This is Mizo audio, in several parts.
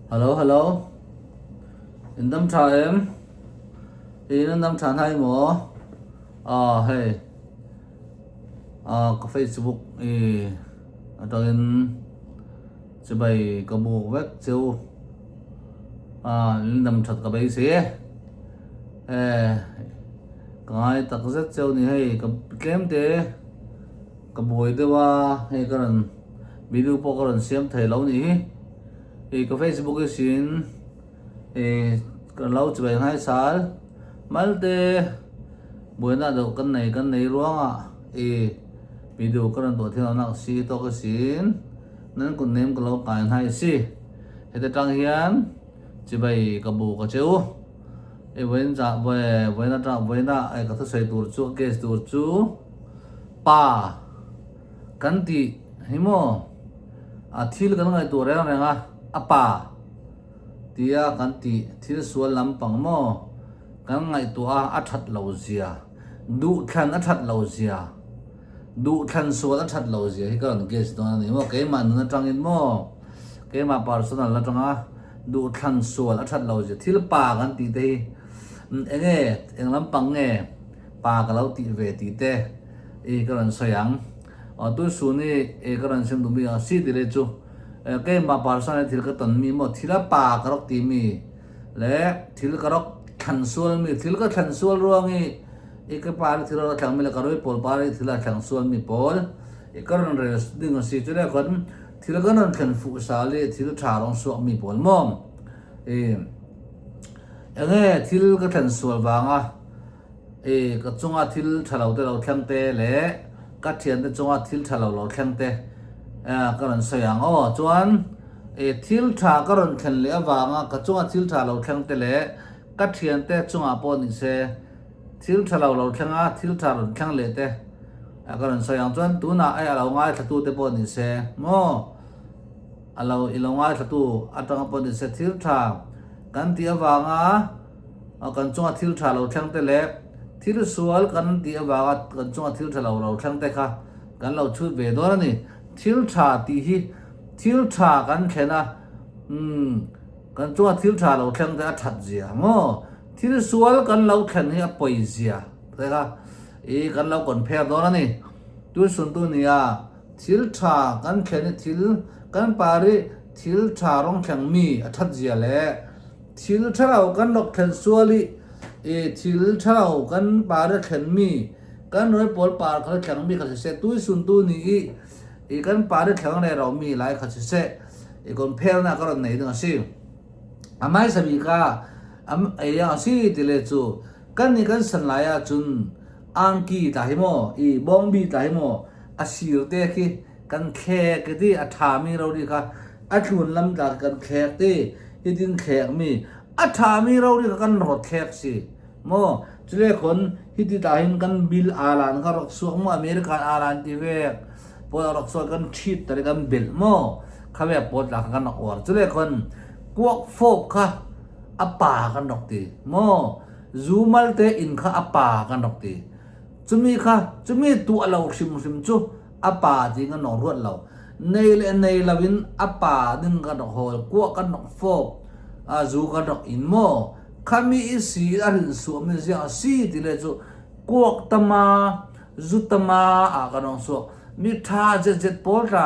Hello hello in dam tha em in an dam tha hnai maw ah hei ah ka facebook i atangin chibai ka buk vek cheu ah in dam that ka beisei e eh ka ngai tak zet cheu ni hei ka tlem te. Ka buai deuh a, hei ka rawn video pawh ka rawn siam thei lo nih hi. Ih ka facebook hi sin ih ka lo chibai nghai sal malte buaina deuh kan nei kan nei ruangah ih video ka rawn tuah thei lo nak si tawk a sin nan kut nem ka lo kai nghai si. Heti tang hian chibai ka bu ka cheu. Ih vawiin chah vawiin atang vawiina ka thusawi tur chu ka case tur chu. Pa kan tih hi maw a thil kan ngaihtuah reng reng a, a pa tia kan tih thil sual lampang maw kan ngaihtuah a, a that lo zia, duhthlan a that lo zia, duhthlan sual a that lo zia hi ka rawn guess dawn a ni maw, keimah nun atangin maw keimah personal atanga duhthlan sual a that lo zia thil pa kan tih te hi eng nge eng lampang nge. Pa ka lo tih ve tih te i ka rawn sawi ang. Aw tu sun i e ka rawn sim duh mi ang si ti le chu keimah parsan i thil ka tawn mi maw thil a pa ka rawk ti mi le thil ka rawk thlan sual mi thil ka thlan sual ruang i i ka pa ri thil a rawk thlang mi le ka rui pawl pa ri thil a thlang sual mi pawl i ka rawn rel ding a si chu le khawn thil ka rawn thlen fuh sal i thil tha rawng suak mi pawl maw i enge thil ka thlen sual vanga I ka chunga thil tha lo te lo thleng te leh ka thiante chunga thil tha lo lo thleng te ka rawn sawi ang aw. Chuan i thil tha ka rawn thlen leh avanga ka chunga thil tha lo thleng te leh ka thiante chungah pawh ni se thil tha lo lo thleng a thil tha rawn thleng leh te ka rawn sawi ang. Chuan tunah hei a lo ngaithla te pawh ni se maw a lo i lo ngaithla tu atanga pawh ni se thil tha kan tih avanga A kan chunga thil tha lo thleng te leh thil sual kan tih avanga kan chunga thil tha lo lo thleng te kha kan lo chhut ve dawn a ni. Thil tha tih hi thil tha kan thlen a, umm kan chunga thil tha lo thleng te a that zia maw? Thil sual kan lo thlen hi a pawi zia te kha ih kan lo compare dawn a ni. Tuisuntu nia thil tha kan thlen hi thil kan pari thil tha rawng thleng mi a that zia leh Thil tha lo kan rawk thlen sual i, i thil tha lo kan par a thlen mi, kan rawi pawl par kha thleng mi kha siseh, tuisuntu ni i, i kan par a thleng reh ro mi lai kha siseh, i compare-na ka rawn nei ding a si. A hmaisa bik ah, a ei ang a si ti le chu, kan ni kan san lai ah cun angki tla hi maw, i bawngbi tla hi maw, a sir te khi kan thlek i ti, a tha mi rori kha a tlun lam tla khi kan thlek ti, Hitin thlekmi a ṭhami rori kha kan rawt thlek si maw? Cule khon hiti ta hin kan bil aalan kha rak suak maw American aalan ti vek pawl a rak suak kan ṭhit tar i kan belh maw kha vek pawl tla kha kan rak uar cule khon kuak fawp kha a pa kan rak ti maw zumal te inn kha a pa kan rak ti cumi kha cumi tuah lo hrimhrim cu a pa ti kan rak ruat lo. Nei le nei lo in a pa ding kan rak hawl, kuah kan rak fawp, a zu kan rak in maw? Khami i si a rin suahmi ziang a si ti le cu kuak tama, zu tama ah kan rong suak. Mi ṭha zetzet pawl tla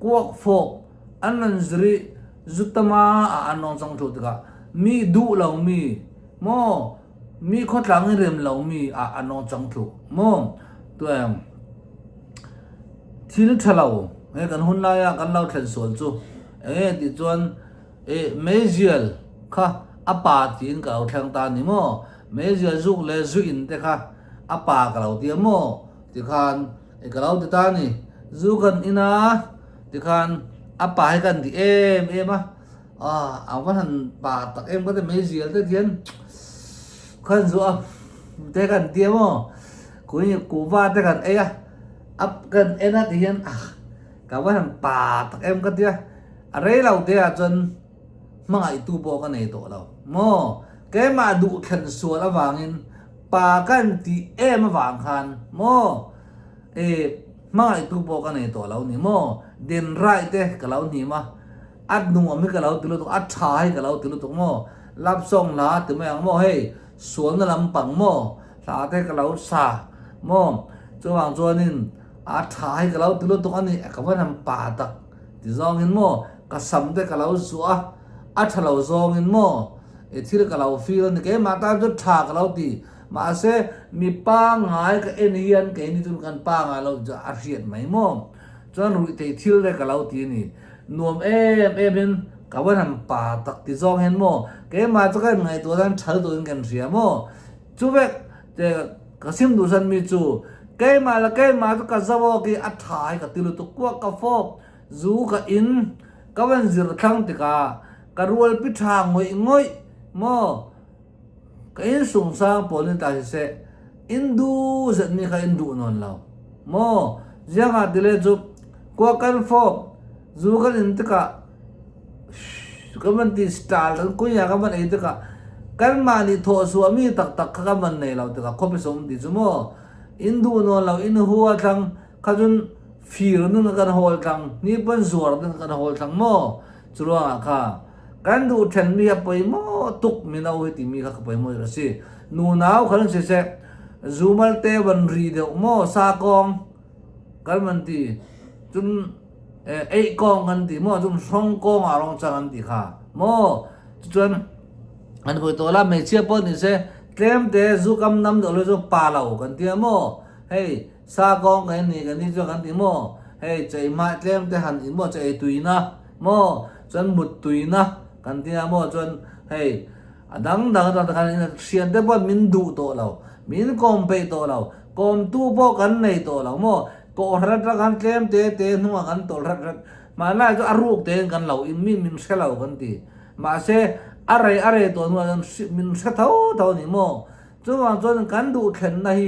kuak fawp an ran ziri zu tama ah an rong cang thlu tikah mi duh lomi maw mi khuatlang i rem lomi ah an rong cang thlu maw tuang Thil ṭha lo he kan hun lai ah kan lo thlen sual cu enge ti chuan i meizial kha a pa tiin ka lo thleng ta ni maw meizial zuk le zu in te kha a pa ka lo tia maw tikhan i ka lo ti ta ni zu kan in a tikhan a pa hi kan ti em em a a va han pa tak em ka ti meizial te hian khan zu a te kan tia maw. Kui kuhva te kan ei a, a kan en a ti hian ah ka va han pa tak em ka tia, a rei lo te ah chuan hmangaihtu pawh ka nei tawh lo maw, keimah duh thlen sual avangin pa ka han tih em avang khan maw ih hmangaihtu pawh ka nei tawh lo ni maw, den rai te ka lo hnim a. A nuam hi ka lo ti lutuk, a tha hi ka lo ti lutuk maw? Love song hla ti mai ang maw hei, sualna lampang maw hla te ka lo sa maw? Chuvang chuanin a tha hi ka lo ti lutuk a ni, ka va han pa tak ti zawngin maw ka sam te ka lo zuah a, a tha lo zawngin maw i thil ka lo feel a ni, keimah tan chu tha ka lo ti, mahse mi pangngai ka en hian keini chu kan pangngai lo chu a hriat mai maw? Chuan ruihtheih thil te ka lo ti a ni. Nuam em em in ka va han pa tak ti zawng hian maw keimah chu ka inngaihtuah dan thal turin kan hria maw? Chu vek te ka sim duh san mi chu keimah leh keimah chu ka zo awk i a tha hi ka ti lutuk kuak ka fawp zu ka in ka van zir thlang tikah ka rual pi tha ngawih ngawih maw ka in sungsang pawl ni ta si seh in duh zet mi kha in duh nawn lo maw ziangah ti le chu kuak kan fawp zu kan in tikah kan van ti style kan kunya kan van ei tikah kanmah nih thawh suah mi taktak kha kan van nei lo tikah khuapi sawm ti cu maw in duh nawn lo in hua thlang kha cun fir nun kan hawl thlang hnipuan zuar ding kan hawl thlang maw cu ruangah kha Kan duh ṭhenmi a pawimawh tuk mino hi timi kha ka pawimawh a si. Nunau khan siseh, zumal te van ri deuh maw sa kong kan van ti, cun eih kong kan ti maw, cun hrong kong ah rong cang an ti kha maw. Cucun an vui to la hmeichhia pawh ni se tlem te zu kam nam deuh lo cu pa lo kan ti maw. Hei sa kong kan ni kan ni cu kan ti maw. Hei ceihmai tlem te han in maw cei tuina maw chuan muttuina kan tia maw chuan hei a dang dang atang te khan thian te pawh min duh tawh lo min kawm peih tawh lo kawmtu pawh kan nei tawh lo maw kawhhran atang khan tlem te te hnungah kan tawlh rat rat hmanlai chu a ruk tein kan lo in mi min hre lo kan ti mahse a rei a rei tawh hnuah chuan min hre tho tho a ni maw chuvang chuan kan duh thlenna hi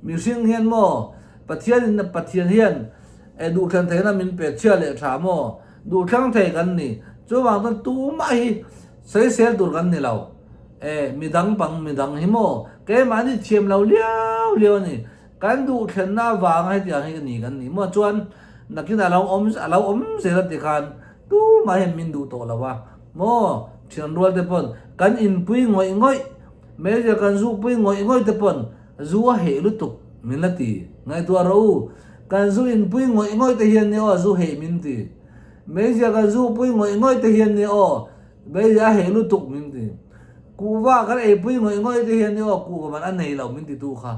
Mihring hian maw Pathian in Pathian hian e duhthlan theihna min pe chhia leh tha maw duhthlang thei kan ni chuvang chuan tumah hi sawisel tur kan ni lo e midang pang midang hi maw keimahni thiam lo liau liau a ni kan duhthlenna avanga hetiang hi ni kan ni maw chuan nakin a lo awm a lo awm zel a ti khan tumah hian min duh tawh lo a maw thian rual te pawn kan inpui ngawih ngawih meizial kan zuhpui ngawih ngawih te pawn Zu a heh lutuk min la ti. Ngaihtuah rawh u, kan zu inpui ngawih ngawih te hian nia aw zu heh min ti. Meizia kan zu pui ngawih ngawih te hian nia aw meizia a heh lutuk min ti. Kuhva kan eipui ngawih ngawih te hian nia aw kuhva man a nei lo min ti tu kha.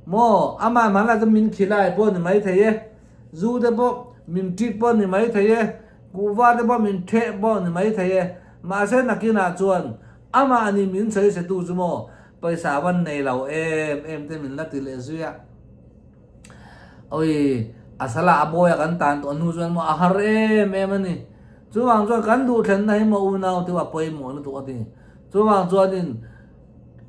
Maw, amah hmanlai chuan min khilai pawh ni mai thei e, zu te pawh min ṭit pawh ni mai thei e, kuhva te pawh min ṭheh pawh ni mai thei e, mahse nakinah chuan amah ni min sawi se tu chu maw Pawisa van nei lo em em te min la ti leh zui a. Oi, a sala a bawi a kan tan tawh hnu chuan maw a har em em a ni. Chuvang chuan kan duh thlenna hi maw unau te a pawimawh lutuk a ti. Chuvang chuanin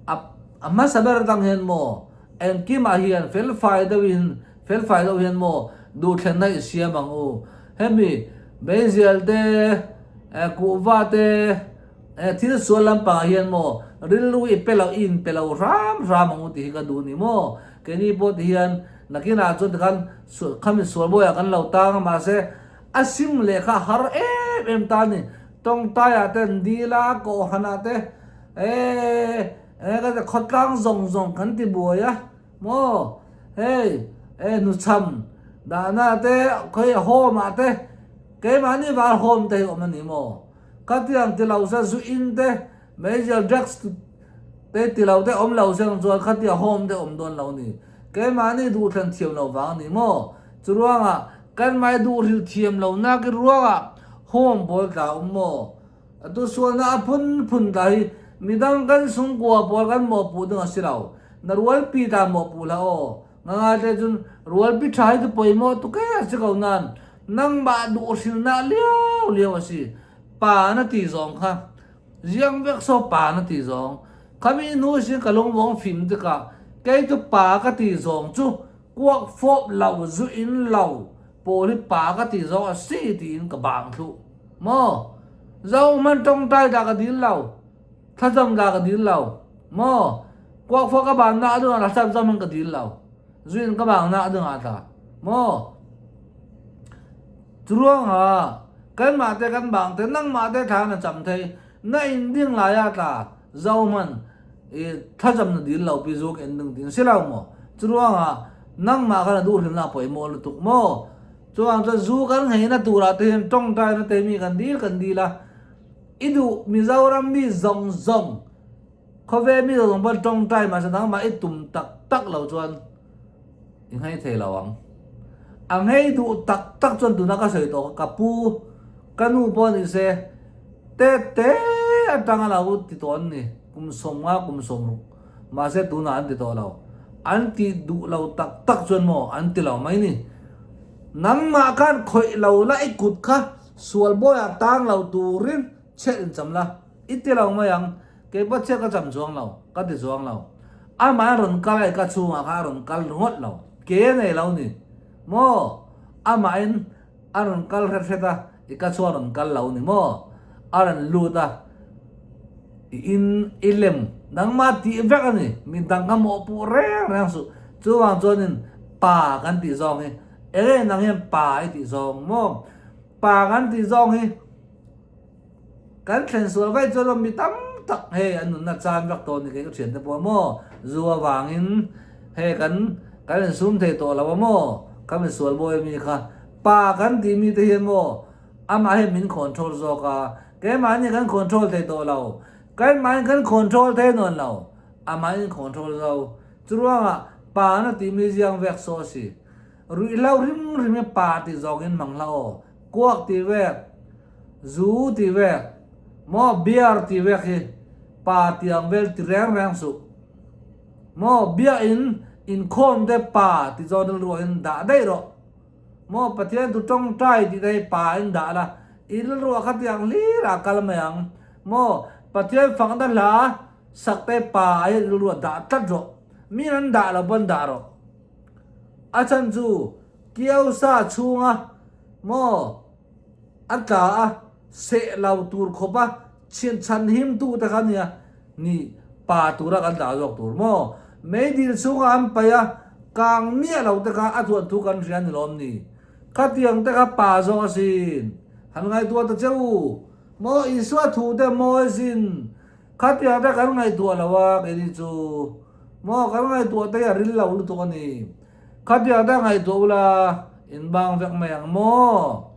a a hmasa ber atang hian maw engkimah hian felfai deuhin felfai deuh hian maw duh thlenna i siam ang u. Hemi meizial te, kuhva te, He thil sual lampangah hian maw rilru i pe lo, i inpe lo hram hram ang u tih hi ka duh ni maw? Keini pawh ti hian nakinah chuan tikhan khami sual bawiah kan lo tang a, mahse a sim leh kha a har em em ta a ni. Tawngtaiah te an dil a, kawhhranah te eh eh khawtlang zawng zawng kan ti buai a maw? Hei eh hnuchham dahna te khawi home ah te keimahni val home te hi awm a ni maw? Khatiang ti lo se zu in te, meizial drugs te ti lo te awm lo se ang chuan khatia home te awm dawn lo ni. Keimahni duhthlan thiam lo vang ni maw? Chu ruangah kan mai duhhril thiam lo nak i ruangah home pawl tla awm maw? A tu sualna a phun phun tla hi midang kan sungkua pawl kan mawhpuh ding a si lo. Na rualpi ta mawhpuh hlah aw. Ngangai te cun rualpi ṭha hi cu pawimawh tuk e a si ko nain nangmah duhhrilnak liau liau a si. Pa na ti zong kha ziang vek so pa na ti zong khami hnu sin ka lungvong fim tikah kei cu pa ka ti zong cu kuak fawp lo zu in lo pawl hi pa ka ti zong a si tiin ka bang thlu maw zo hman tawngtai dah ka dil lo Thlacam dah ka dil lo maw? Kuakfawh ka bannak dingah thlacam zong hmanh ka dil lo. Zu in ka bangnak dingah tah maw? Cu ruangah Kanmah te kan bang te nangmah te thla na cham thei na in ding lai ah tla zo hman i thlacam na dil lo pi zu ka in ding tin si lo maw? Curuang ah nangmah kha na duhhrimnak pawimawh lutuk maw? Cuang cun zu kan ngei na tur ah tihin tawngtai na teimi kan dil kan dil a i duh Mizoram mi zong zong khawvel mi zong zong pawn tawngtai mahse nangmah i tum taktak lo chuan i ngei thei lo ang. A ngei duh taktak chuan tuna ka sawi tawh ka pu ka nu pawh ni se tete atanga lo ti tawh an ni kum 50 kum 60 mahse tunah an ti tawh lo. An ti duh lo tak tak chuan maw an ti lo mai ni. Nangmah khan khawih lo la i kut kha sual bawiah tang lo turin chhiat in cham la i ti lo mai ang. Keipawh chhiat ka cham chuang lo, ka ti chuang lo. Amah a rawn kal a i ka chhungah kha a rawn kal ringawt lo. Ke a nei lo ni maw? Amahin a rawn kal hret hret a, i ka chhuah a rawn kal lo ni maw? A rawn lut a, i in i lem nangmah tih vek a ni, mi dang ka mawhpuh reng reng suh. Chuvang chuanin pa kan tih zawng hi eng nge nang hian pa i tih zawng maw? Pa kan tih zawng hi kan thlen sual vaih chuan mi tam tak hei an nunna chan vek tawh a ni kei ka thiante pawh maw? Zu avangin hei kan kan insum thei tawh lo a maw? Ka misual bawi ami kha pa kan tih mi te hian maw amah hian min control zawk a, keimahni kan control thei tawh lo, keimahni kan control thei nawn lo, amahin control zo. Churuangah pa na tih mi ziang vek saw a si. Ruihhlo rim rim hi pa tih zawngin hmang hlah aw, kuak tih vek, zu tih vek, maw beer tih vek hi pa tih ang vel ti reng reng suh. Maw biakin inkhawm te pa ti zawng rilruahin dah daih rawh. Maw Pathian thu tawngtai tih te hi pa in dah la, i rilruah kha tiang hlir ah kal mai ang. Maw Pathian fakna hla sak te pa ah hian rilruah dah tlat rawh. Mi an dah lo pawn dah rawh. A chhan chu kiau sa chhunga maw a tla a seh lo tur khawp a chhian chhan him tu te kha nia ni pa tura kan dah zawk tur maw meidil chhunga an paih a kang miah lo te kha a thuan thu kan hria ni lawm ni khatiang te kha pa zawk asin han ngaihtuah ta che u maw Isua thu te mawi sin Khatiang te kan ngaihtuah lo a keini chu maw kan ngaihtuah te hi a ril lo lutuk a ni. Khatiang te ngaihtuah ula in bang vek mai ang maw?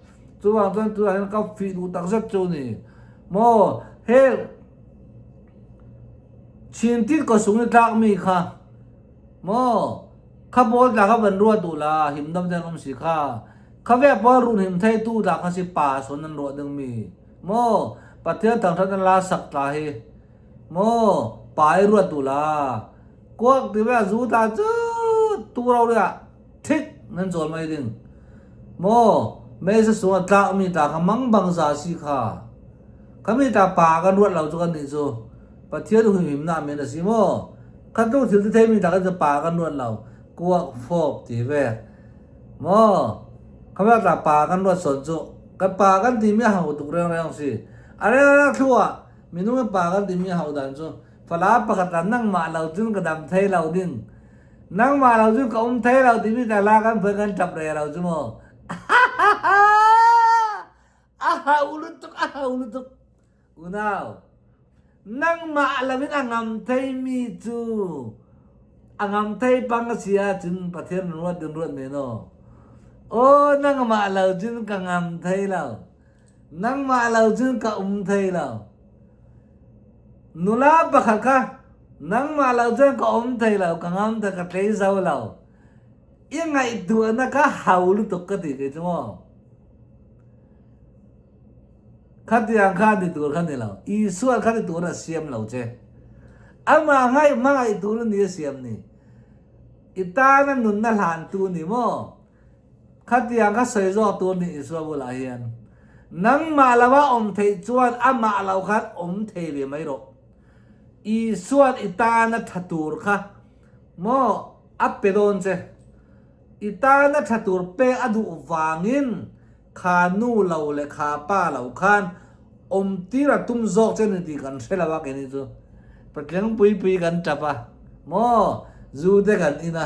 Chuvang chuan tunah hian ka fih duh tak zet chu ni maw heng chhintit kaw sung i tlak mi kha maw kha pawl tla kha van ruat duh la himdam te an awm si kha khavek pawl run him thei tu tla kha si pa sawn an ruah ding mi. Maw Pathian thangthat na la sak tla hi maw pa i ruat duh la kuak ti ve a zu tla chu tu ro ri ah thik nan chawl mai ding maw mei sa sung a tlak mi tla kha mang bang za si kha kha mi tla pa kan ruat lo chu kan nih chu Pathian huimhim na men a si maw kha tluk thil ti thei mi tla kan chu pa kan ruat lo kuak fawp ti ve Maw? Khamah tla pa kan ruat sawn cu kan pa kan timi a hau tuk rengreng si. A rengreng thlu ah minung i pa kan timi a hau dan cu Falam pakhat ah nangmah lo cun ka dam thei lo ding. Nangmah lo cun ka um thei lo timi ka la kan phun kan ṭap re lo cu maw. A hau lutuk, a hau lutuk. Unau, nangmah lo in a ngam theimi cu a ngam thei pang a si ahcun Pathian ruat in ruat men aw. Aw nangmah lo cun ka ngam thei lo. Nangmah lo cun ka um thei lo. Nula pakhat kha nangmah lo cun ka um thei lo, ka ngam thei, ka tlei zo lo. I ngaihtuahnak ka hau lutuk ka ti kei cu maw. Khatiang kha ni tur kha ni lo. Isua kha ni tur a siam lo che. Amah ngaih hmangaih tur ni a siam ni. I tana nunna hlantu ni maw? Khatiang kha sawi zawk tur ni Isua bulah hian. Nangmah lova awm theih chuan amah lo khan awm thei ve mai rawh. Isua'n i tana tha tur kha maw a pe dawn che. I tana tha tur pek a duh vangin Kha nu lo leh kha pa lo khan awm tir a tum zawk che ni tih kan hre lo a keini chu patling pui pui kan tap a maw zu te kan in a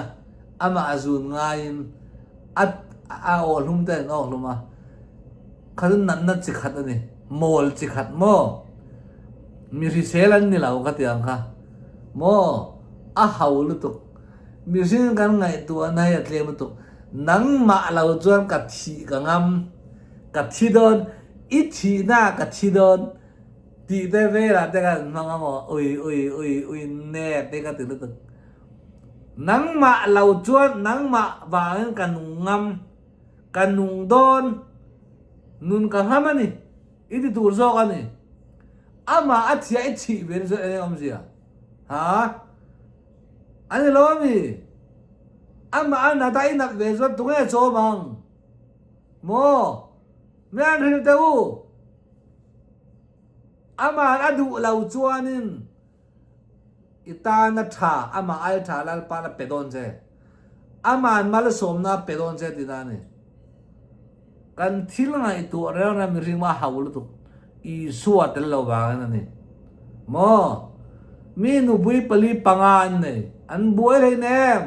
amah a zun ngaiin a a awhlum te an awhlum a. Kha chu natna chi khat a ni, mawl chi khat maw? Mi hrisel an ni lo ka ti ang kha maw? A ho lutuk. Mihring kan ngaihtuahna hi a tlem lutuk. Nangmah lo chuan ka thih ka ngam, ka thi dawn, i thihna ah ka thi dawn tih te velah te khan an hmang a maw? Ui ui ui ui nep te ka ti lutuk. Nangmah lo chuan nangmah vangin ka nung ngam. Ka nung dawn, nun ka ngham a ni, i ti tur zawk a ni. Amah a chhia i chhih ve ni chuan eng awmzia? Ha? A ni lo a mi? Amah a nat a i nat ve chuan tunge chawm ang? Maw? Mi an hrilh teh u. Amah a duh lo chuanin I tana tha, amah ai tha Lalpa'n a pe dawn che. Ama'n malsawmna a pe dawn che tihna a ni. Kan thil ngaihtuah reng reng mihring mah hau lutuk Isua tel lo vangin a ni. Maw? Mi nupui pali panga an nei, an buai hlei nem.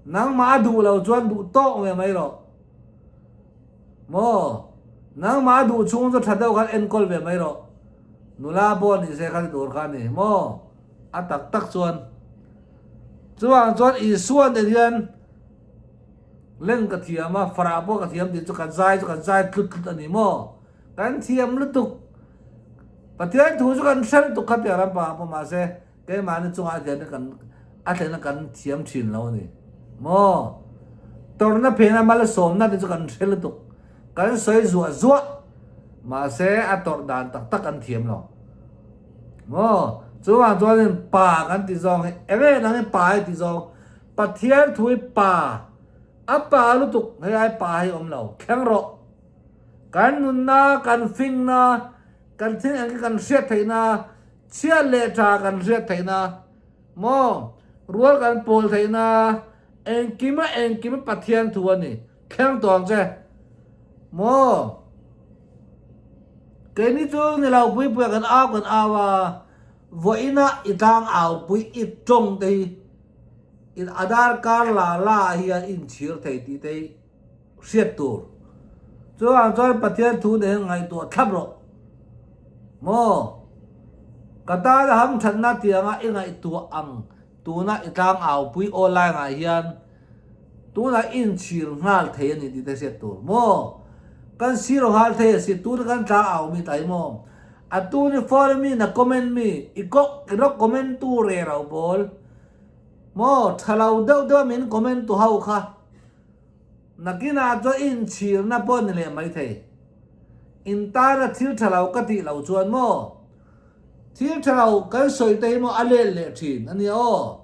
Nangmah a duh lo chuan duh tawk ve mai rawh. Maw? Nangmah a duh chhung chu tha deuh khan enkawl ve mai rawh. Nula pawh ni se kha ti tur kha a ni maw? A tak tak chuan. Chuvang chuan Isua nen hian len ka thiam a, farah pawh ka thiam tih chu ka zai chu ka zai tlut tlut a ni maw? Kan thiam lutuk. Pathian thu chu kan hre lutuk kha piah ram pangah pawh mahse keimahni chungah a thlen kan a thlen kan thiam thin lo a ni maw? Tawrhna phena malsawmna te chu kan hre lutuk. Kan sawi zuah zuah, mahse a tawrh dan tak tak kan thiam lo. Maw? Chuvang chuanin pa kan ti zawng hi eng nge nang hi pa hi ti zawng? Pathian thu hi pa, a pa lutuk helai pa hi awm lo, thleng rawh. Kan nunna, kan fingna, kan thil engkim kan hriat theihna, chhiat leh tha kan hriat theihna, maw? Rual kan pawl theihna, engkima engkim Pathian thu a ni. Thleng tawh ang che. Maw? Keini chu ni lo pui pui a kan au kan au a, vawiina i tlang au pui i tawng te hi in Aadhaar card la la ah hian i inchhir thei tih te hi hriat tur. Chuvang chuan Pathian thu nen ngaihtuah thlap rawh. Maw? Ka tana hamthatna tianga i ngaihtuah ang tuna i tlang au pui aw lai ngah hian Tunah inchhir nghal thei a ni tih te hriat tur maw? Kan siro nghal thei a si, tuna kan tla au mi tai maw? A tuni phone mi na comment mi, i kawk i rawk comment tu re rau pawl maw? Tha lo deuh deuh a min comment tu ho kha nakinah chuan inchhirna pawh ni leh mai thei. In tana thil tha lo ka tih lo chuan maw? Thil tha lo kan sawi te hi maw a let leh thin a nia aw.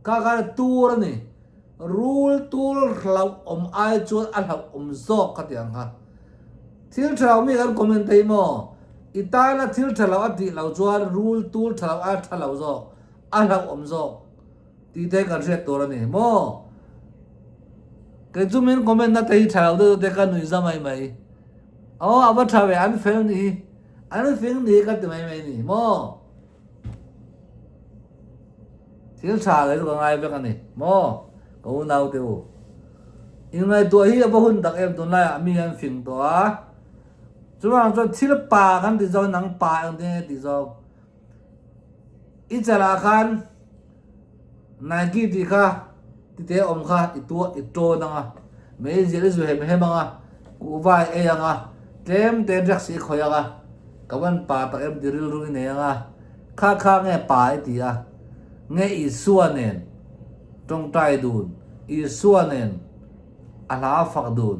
Ka kal tur a ni. Rul tur hlauh awm ai chuan a hlauh awm zawk ka ti ang kha. Thil tha lo mi kan comment thei maw? I tana thil tha lo a tih lo chuan rul tur tha lo a tha lo zawk, a hlauh awm zawk tih te kan hriat tur a ni maw? Kei chu min comment na te hi tha lo deuh deuh te ka nuih za mai mai. Aw a va tha ve an fel nih hi, an fing nih hi ka ti mai mai ni maw? Thil tha leh chu ka ngai vek a ni maw ka unau te u. Inngaihtuah hi a va hun tak em tunlaiah mi an fing tawh a, chuvang chuan thil pa kan ti zawk nang pa eng tin nge tih zawk i chalah khan Nike tih kha tite awm kha i tuah i tawn ang a, meizial i zu hem hem ang a, kuhva i ei ang a, tlem te drugs i khawih ang a, ka van pa tak em ti rilru i nei ang a, kha kha nge pa i ti a, nge Isua nen tawngtai dun, Isua nen a hla fak dun,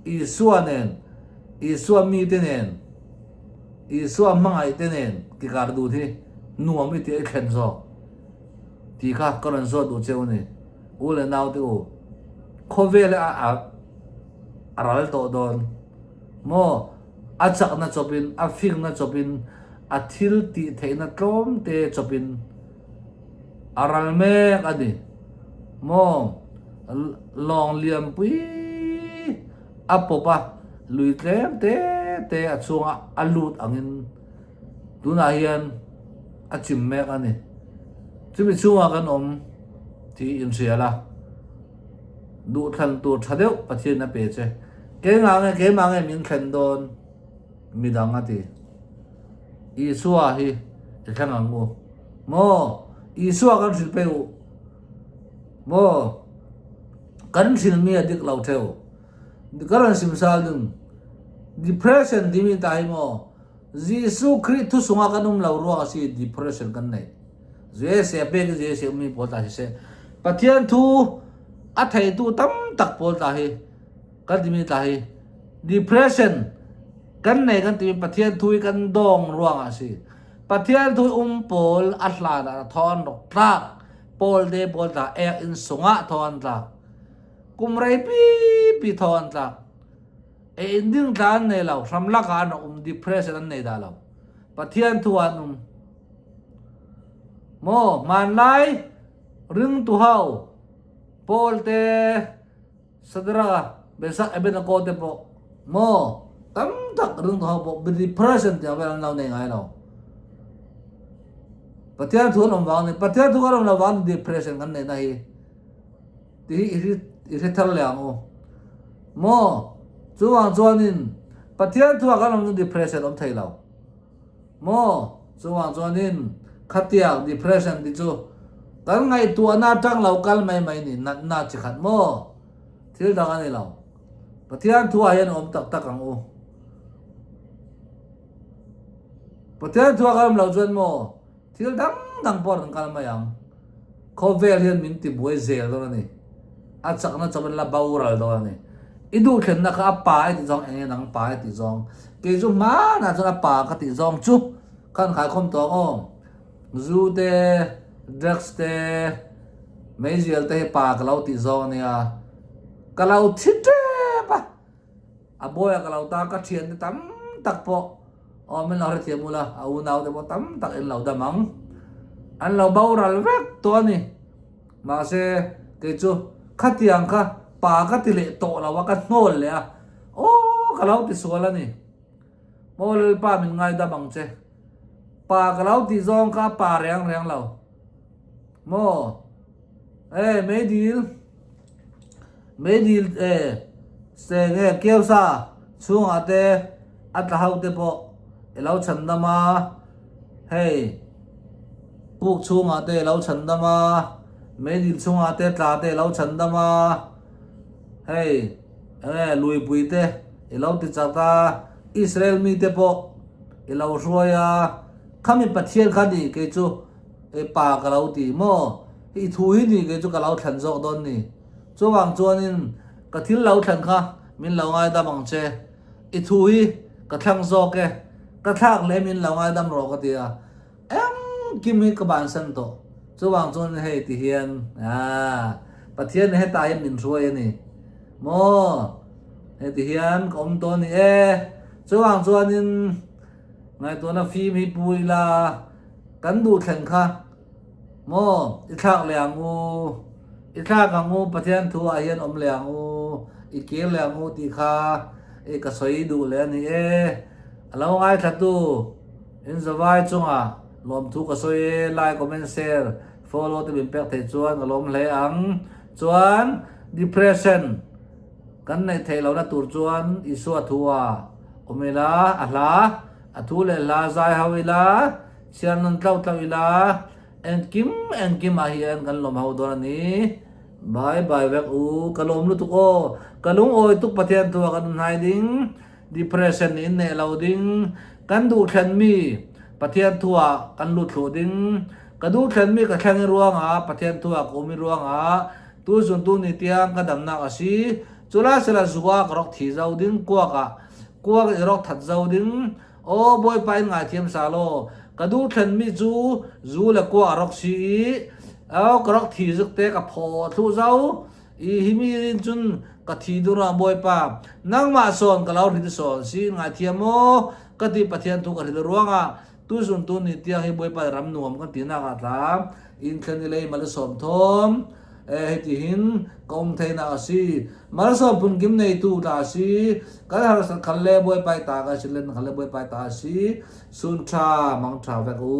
Isua nen, Isua mite nen, Isua hmangaih te nen kikar dun hi nuam i tih a i thlen zawk. Tih kha ka rawn zawt duh che u ni. U leh nau te u, khawvel a a ral tawh dawn maw? A chakna chawpin, a fingna chawpin, a thil tih theihna tlawm te chawpin a ral mek a ni maw? Lawng lianpui a pawp a, lui tlem te te a chhunga a lut angin Tunah hian a chim mek a ni. Chumi chhungah kan awm tih inhrial a, duhthlan tur tha deuh Pathian a pe che. Keimah nge keimah nge min thlen dawn midang a ti. Isua hi i thleng ang u. Maw? Isua kan hrilh pei u. Maw? Kan hrilh mi a dik lo theu. Ka rawn simsal ding. Depression timi ta hi maw? Jesuh Khrih thusung ah kan um lo ruang a si depression kan neih. Jesuh pek i Jesuh ummi pawl ta siseh. Pathian thu a theitu tam tak pawl ta hi kan timi ta hi depression kan nei kan timi Pathian thu hi kan dawng ruangah a si. Pathian thu um pawl a hlan ah thawn rok tlak pawl te pawl tla ek in sungah thawn tlak kum rei pi pi thawn tlak e in ding tla an nei lo hram lak ah an um depression an nei dah lo Pathian thu an um maw hmanlai ringtu ho pawl te Sadra, Mesak, Abednego te pawh maw tam tak ringtu ho pawh depression tiang vel an lo nei ngai lo. Pathian thu an awm vang ni, Pathian thu kan awm lo vang ni depression kan neihna hi ti hi i hre thar leh ang u. Maw chuvang chuanin Pathian thu ah kan awm chu depression awm thei lo. Maw? Chuvang chuanin khatiang depression ti chu kan ngaihtuahna atang lo kal mai mai ni, natna chi khat maw? Thil dang a ni lo. Pathian thu ah hian awm tak tak ang u. Pathian thu ah kan awm loh chuan maw thil dang dang pawh an kal mai ang. Khawvel hian min ti buai zel dawn a ni. A chakna chawp in la boral dawn a ni. I duhthlenna kha a pa i tih zawng eng nge nang pa i tih zawng. Kei chu hmanah chuan a pa ka tih zawng chu khan khaikhawm tawh ang aw. Zu te, drugs te, meizial te hi pa ka lo tih zawng a nia. Ka lo thi tep a. A bawiah ka lo ta ka thiante tam tak pawh aw min lo hrethiam ula a unau te pawh tam tak in lo dam ang. An lo boral vek tawh a ni. Mahse kei chu khatiang kha pa ka ti leh tawh lo a ka hnawl leh a aw ka lo ti sual a ni. Maw Lalpa min ngaidam ang che. Pa ka lo tih zawng kha a pa reng reng lo. Maw e meidil. Meidil e se nge Keusa chhungah te a tla ho te pawh i lo chhan dam a, hei puk chhungah te i lo chhan dam a, meidil chhungah te tla te i lo chhan dam a, hei enge luipui te i lo ti chak a, Israel mite pawh i lo hruai a, khami Pathian kha ni kei chu. E pa ka lo ti maw? I thu hi ni kei chu ka lo thlen zawk dawn ni. Chuvang chuanin ka thil lo thlen kha min lo ngaidam ang che. I thu hi ka thlang zawk e, ka thlak leh min lo ngaidam rawh ka ti a. Engkim hi ka bansan tawh. Chuvang chuanin hei ti hian aah Pathian hetah hian min hruai a ni maw? Heti hian ka awm tawh a ni e. Chuvang chuanin Ngaihtuahna fim hi pu ila kan duh thleng kha maw i thlak leh ang u, i thlak ang u Pathian thu ah hian awm leh ang u, i kir leh ang u tih kha i ka sawi duh leh a ni e. A lo ngaithla tu in zavai chungah lawmthu ka sawi e, like, comment, share, follow te min pek theih chuan ka lawm hle ang. Chuan depression. Kan neih theih lohna tur chuan Isua thu a awm ila, a hla, a thu leh hla zai ho ila, chhiar nawn tlauh tlauh ila, engkim engkim ah hian kan lawm ho dawn a ni. Bye bye vek u, ka lawm lutuk aw, ka lungawi tuk Pathian thu a kan hnai ding, depression in neih lo ding, kan duh thlen mi Pathian thu ah kan lut thluh ding, ka duh thlen mi ka thleng i ruangah Pathian thu ah ka um i ruangah Tu zuntu ni tiang ka damnak a si. Cula sila zu ah ka rak thi zau ding, kuak ah kuak i rak that zau ding. Aw Bawipa in ngaithiam sa law, ka duh thlenmi cu zu le kuak a rak si i aw ka rak thi zik te ka phaw thluh zau i himi rin cun ka thi dur ah Bawipa nangmah sawn ka lo hrit sawn si in ngaithiam maw ka ti Pathian thu ka hrilh ruangah Tuzun tu ni tiang hi Bawipa ram nuam kan tinak ah tla inthlen i lei malsawm thawm e heti hin ka um theinak a si. Malsawm phunkim neitu tla a si. Kan harsat khal le Bawipa i ta kan si len khal le Bawipa i ta a si. Sun tha mang tha vek u.